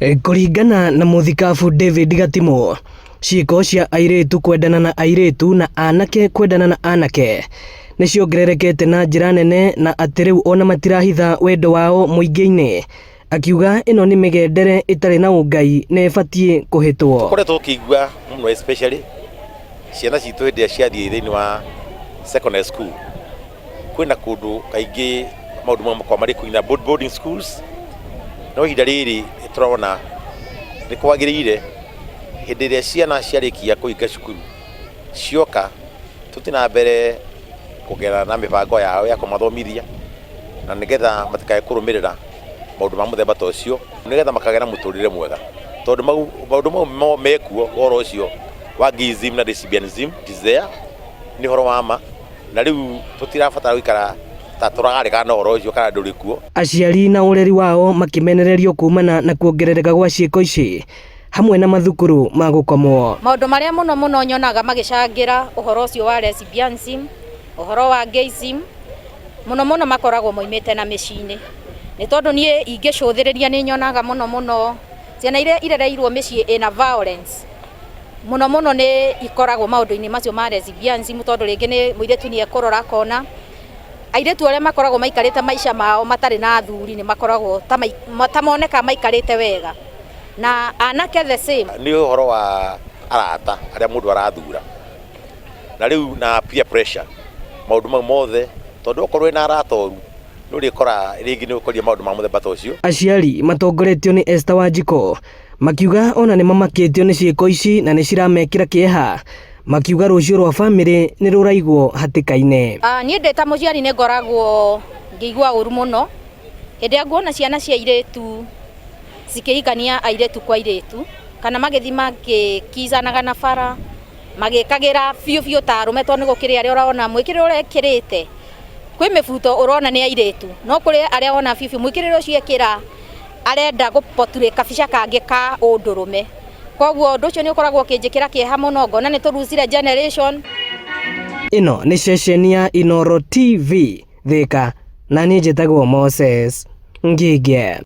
Kũringana na mũthikabu David Gatimũ, ciĩko cia airĩtu kwendana na airĩtu na anake kwendana na anake nĩ ciongererekete na njĩra nene na atĩ rĩu ona matirahitha wendo wao mũingĩ-inĩ. Akiuga ĩno nĩ mĩgendere ĩtarĩ na ũngai na ĩbatiĩ kũhĩtwo. Tũkoretwo tũkĩigua mũno especially ciana citũ hĩndĩ ĩrĩa ciathiĩ thĩinĩ wa secondary school, kwĩna kũndũ kaingĩ maũndũ mau makoragwo marĩ kuo nginya boarding schools, no ihinda rĩrĩ tũrona nĩ kwagĩrĩire hĩndĩ ĩrĩa ciana ciarĩkia kũhinga cukuru cioka tũthiĩ na mbere kũgera na mĩbango yao ya kũmathomithia na nĩgetha matikae kũrũmĩrĩra maũndũ ma mũthemba ta ũcio nĩgetha makagĩa na mũtũrĩre mwega tondũ maũndũ mau mekuo ũhoro ũcio wa gayism na lesbianism is there, nĩ ũhoro wa ma na rĩu tũtirabatara gũikara ta tũraregana na ũhoro ũcio kana ndũrĩ kuo. Aciari na ũreri wao makĩmenererio kumana na kuongerereka gwa ciĩko ici hamwe na mathukuru ma gũkomwo. Maũndũ marĩa mũno mũno nyonaga magĩcangĩra ũhoro ũcio wa lesbianism, ũhoro wa gayism, mũno mũno makoragwo moimĩte na mĩciĩ-inĩ. Nĩ tondũ niĩ ingĩcũthĩrĩria nĩ nyonaga mũno mũno ciana iria irereirwo mĩciĩ ĩna violence, mũno mũno nĩ ikoragwo maũndũ-inĩ macio ma lesbianism tondũ rĩngĩ nĩ mũirĩtu nĩ ekũrora akona airĩtu arĩa makoragwo maikarĩte maica mao matarĩ na athuri nĩ makoragwo ta moneka maikarĩte wega na anake the same. Nĩ ũhoro wa arata arĩa mũndũ arathura na rĩu na peer pressure maũndũ mau mothe tondũ okorwo wĩna arata oru nĩ ũrĩkora rĩngĩ nĩ ũkoria maũndũ ma mũthemba ta ũcio. Aciari matongoretio nĩ Esther Wanjikũ makiuga ona nĩ mamakĩtio nĩ ciĩko ici na nĩ ciramekĩra kĩeha, makiuga rũciũ rwa bamĩrĩ nĩ rũraigwo hatĩka-inĩ. Niĩ ndĩ ta mũciari nĩ ngoragwo ngĩigua ũru mũno hĩndĩ ĩrĩa nguona ciana cia airĩtu cikĩhikania airĩtu kwa airĩtu kana magĩthiĩ magĩkicanaga na bara magĩkagĩra biũ biũ ta arũme tondũ nĩ gũkĩrĩ arĩa ũrona mwĩkĩrĩre ũrekĩrĩte kwĩ mĩbuto ũrona nĩ airĩtu no kũrĩ arĩa wona biũ biũ mwĩkĩrĩre ũcio ekĩra arenda gũpoturĩ kabica kangĩ ka ũndũrũme koguo ũndũ ũcio nĩ ũkoragwo ũkĩnjĩkĩra kĩeha mũno ngona nĩ tũrucire generation. Ĩno nĩ ceceni ya Inooro TV Thika na niĩ njĩtagwo Moses Ngige.